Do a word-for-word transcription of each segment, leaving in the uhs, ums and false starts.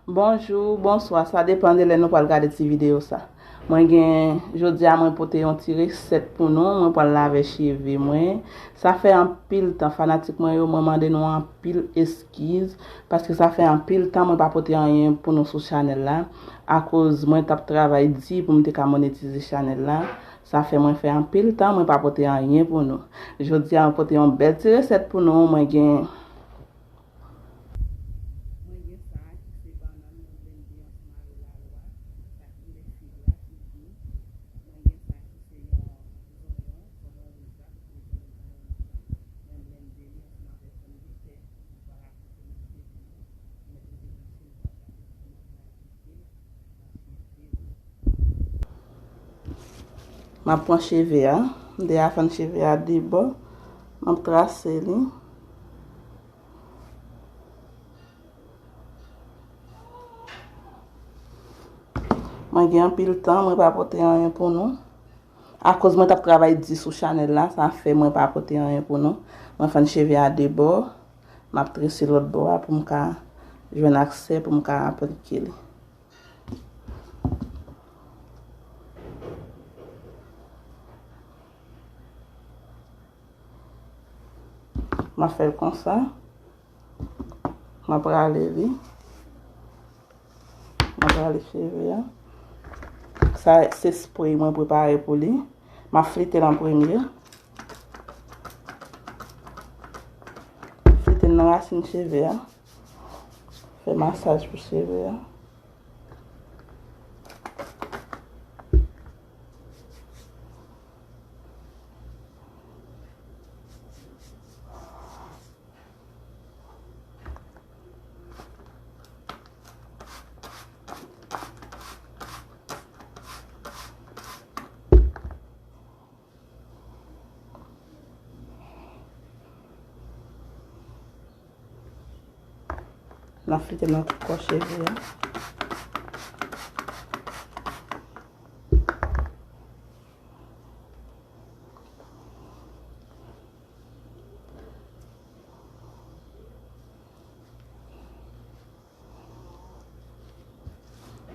Bonjou, bonswa, sa depann de lè nou pral gade ti videyo sa. Mwen gen, jodi a mwen pote yon ti resèt pou nou, mwen pral lave cheve mwen. Sa fè anpil tan, fanatik mwen yo, mwen mande nou anpil eskiz, paske sa fè anpil tan mwen pa pote anyen pou nou sou chanèl la, akoz mwen t ap travay di pou m te ka monetize chanèl la. Sa fè mwen fè anpil tan mwen pa pote anyen pou nou. Jodi a mwen pote yon bèl ti resèt pou nou, mwen gen Mwen gen sa ki se bannann mwen blende ansanm avè lalwa, sa ki mèsi la ki di. Mwen gen sa ki se yon zonyon, zonyon rouj la, se zonyon zanyon mwen la. Mwen blende li ansanm avè pòmdetè, m pa rakoupe nan cheve mwen, mwen mete li nan cheve a, gade kòman l al pike, m ap pike li. M ap pran cheve a, m defann cheve a de bò, m ap trase li. Mwen gen anpil tan, mwen pa pote anyen pou nou. Akoz mwen t ap travay di sou chanèl la, sa fè mwen pa pote anyen pou nou. Mwen fann cheve a de bò, m ap trese lòt bò a pou m ka jwenn aksè, pou m ka aplike li. M ap fè l konsa. M ap rale li. M ap rale cheve a. Sa se spray mwen prepare pou li. M ap flite l an premye. Flite l nan rasin cheve a. Fè masaj pou cheve a. N ap flite nan tout kò cheve a.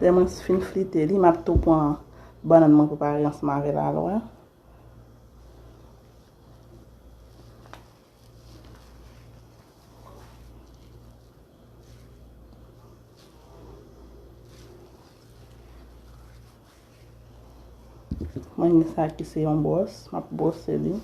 Lè mwen fin flite li, m ap tou pran bannann mwen prepare ansanm avè lalwa. Mwen gen sa ki se yon bwòs, m ap bwose li.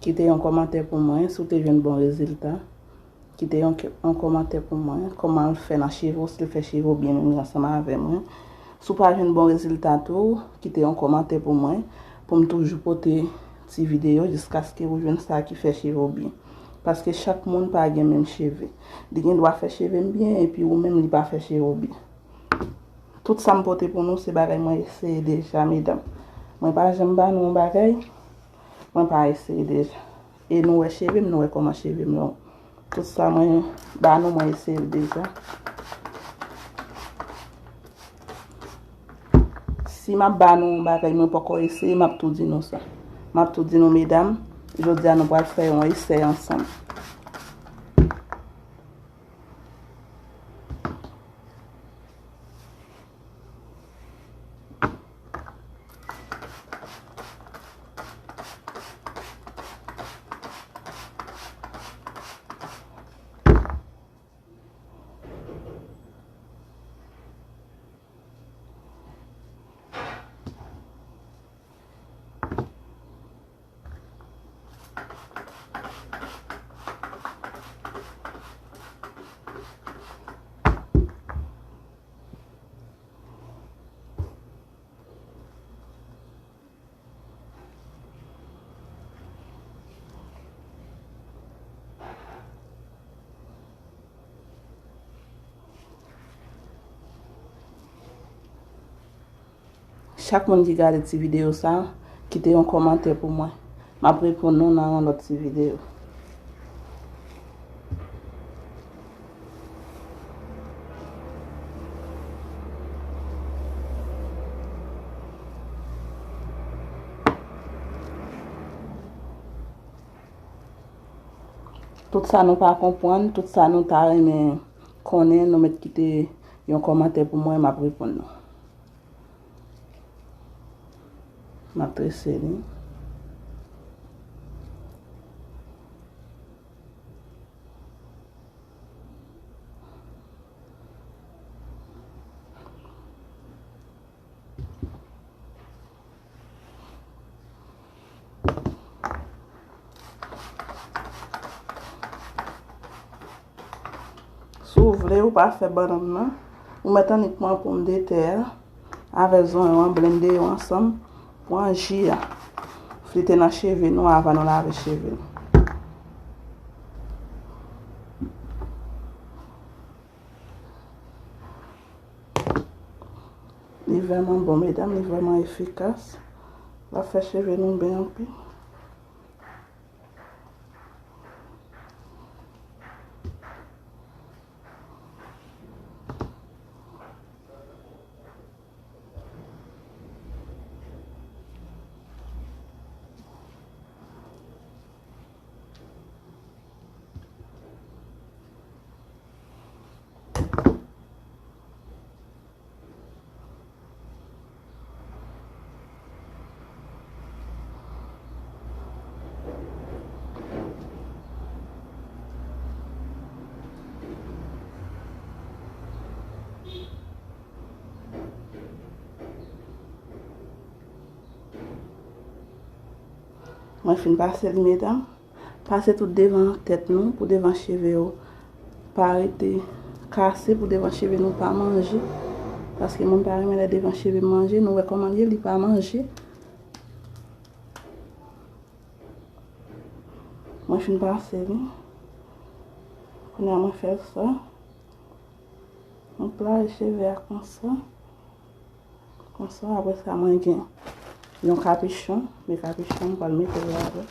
Kite yon kòmantè pou mwen si w te jwenn bon rezilta. Kite yon, yon kòmantè pou mwen. Kòman l fè nan cheve w, si l fè cheve w byen menm jan ansanm avè mwen. Si w pa jwenn bon rezilta tou, kite yon kòmantè pou mwen, pou m toujou pote ti videyo jiskaske ou jwenn sa ki fè cheve w byen. Paske chak moun pa gen menm cheve. Li gen dwa fè cheve m byen, epi ou menm li pa fè cheve w byen. Tout sa m pote pou nou, se bagay mwen eseye deja, medam. Mwen pa janm ba nou yon bagay, mwen pa eseye deja. E nou wè cheve m, nou wè kòman cheve m long. Tout sa mwen ba nou, mwen eseye l deja. Si m ap ba nou yon bagay mwen poko eseye, m ap tou di nou sa. M ap tou di nou, medam, jodi a nou pral fè yon esèy ansanm. Chak moun ki gade ti videyo sa, kite yon kòmantè pou mwen. M ap reponn nou nan yon lòt ti videyo. Tout sa nou pa konprann, tout sa nou ta renmen konnen, nou mèt kite yon kòmantè pou mwen, m ap reponn nou. M ap trese li. Si w vle, ou pa fè bannann nan, ou mèt annik pran pomdetè a avèk zonyon an, blende yo ansanm, pran ji a. Flite nan cheve nou avan nou lave cheve nou. Li vrèman bon, medam, li vrèman efikas. L ap fè cheve nou byen anpil. Mwen fin pase li, medam. Pase tout devan tèt nou, pou devan cheve yo pa rete kase, pou devan cheve nou pa manje. Paske mwen pa renmen lè devan cheve m manje, nou wè kòman l ye, li pa manje. Mwen fin pase li. Kounye a mwen fè l sa. Mwen plase cheve a konsa. Konsa, apre sa, mwen gen yon kapichon. Men kapichon, m pral mete ladan.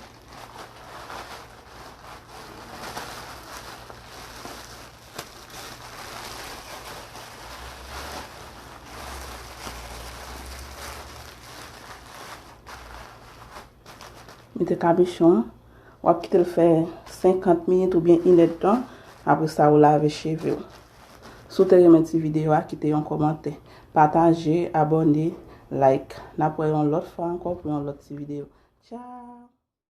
Mete kapichon an. W ap kite l fè senkant minit oubyen inèdtan. Apre sa, ou lave cheve w. Si w te renmen ti videyo a, kite yon kòmantè. Pataje, abòne, like. N ap wè yon lòt fwa ankò pou yon lòt ti videyo. Tchao!